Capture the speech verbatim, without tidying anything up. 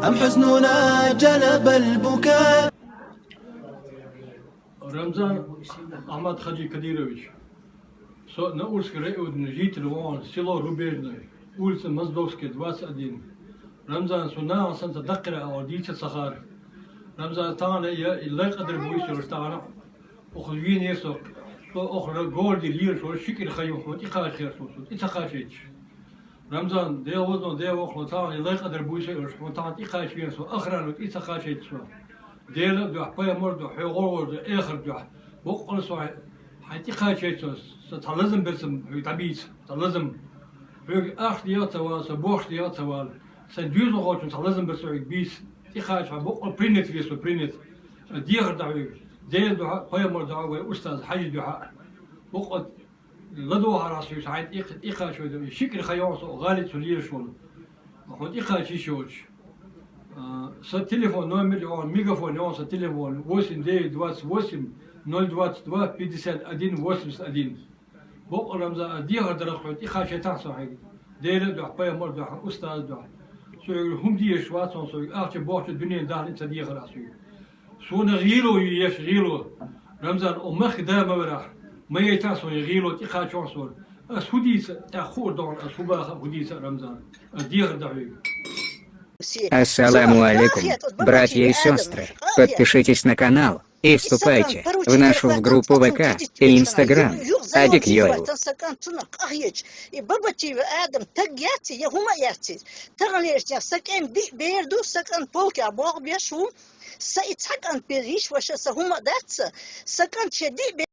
أم حزننا جلب البكاء. Рамзан Ахмад-Хаджи Кадырович. Со Наурский районный житель, вон, село Рубежное, улица Моздовская, двадцать один. Рамзан, со нагахь санна даккхира а дийца ца хар. Рамзан, тахана я, и лай къадар буйсур тахана. Охуз вийна со, со охура горди лир, со шикир хаю, хо тӀи кхача хер со, со тӀи ца кхачайташ. Рамзан, Дела возно, Дела вохло, тахана и лай къадар буйсур, хо тахана тӀи кхача вийна со, охрана тӀи ца кхачайташ со. Дела дуьхьа, пайхамар дуьхьа, хьо гӀоргӀор дуьхьа, эхар дуьхьа. Боккъал со хьай тӀи кхачайта со, са цхьа лазам бер сам хьоьга дӀабийца, цхьа лазам. Хьоьга ахча дегӀа ца вала, са бохча дегӀа ца вала. Сайн доьзалхочун цхьа лазам бер со хьоьга бийца. ТӀи кхача хьо боккъал принят ве со, принят. Дехар да хьоьга. Дела дуьхьа, пайхамар дуьхьа, вай устаз Хьажи дуьхьа. Боккъал ладувгӀар хьо соьга, хьай тӀи, тӀи кхача вай, шикир хаю со, гӀали цу лераш волу. Хьо тӀи кхача йиш йоцуш. А, са телефон номер йогӀу, мегафон йогӀу са телефон, восемь девять двадцать восемь ноль двадцать два пятьдесят один восемьдесят один. Боккъал, Рамзан, дехар дарах хьо тӀи кхачайтахь со хьайга. Дела дуьхьа, пайхамар дуьхьа, устаз дуьхьа. Со хьоьга хӀума дезаш вац, со хьоьга ахча бохча дуьнен дахлин ца дехар а соьга. Суна гӀийло ю еш гӀийло. Рамзан, о махка да ма верахь. Ма яйтахь суна гӀийло, тӀи кхачохь суна. Ас хӀу дийца, тӀаккха хуур догӀу ас хӀу баха, хӀу дийца, Рамзан. Ас дехар да хьоьга. Ассаламу алейкум, братья и сестры. Подпишитесь на канал и вступайте в нашу в группу В К и Инстаграм. Адик Йойл. И баба чи адам таг яци, я хӀума яци. Таган еш, я сакъен ди бер ду, сакъен полки а богӀ беш хӀу. Са и цхьа кӀант бер йиш ваша са хӀума дац, са кӀант ше диъ бер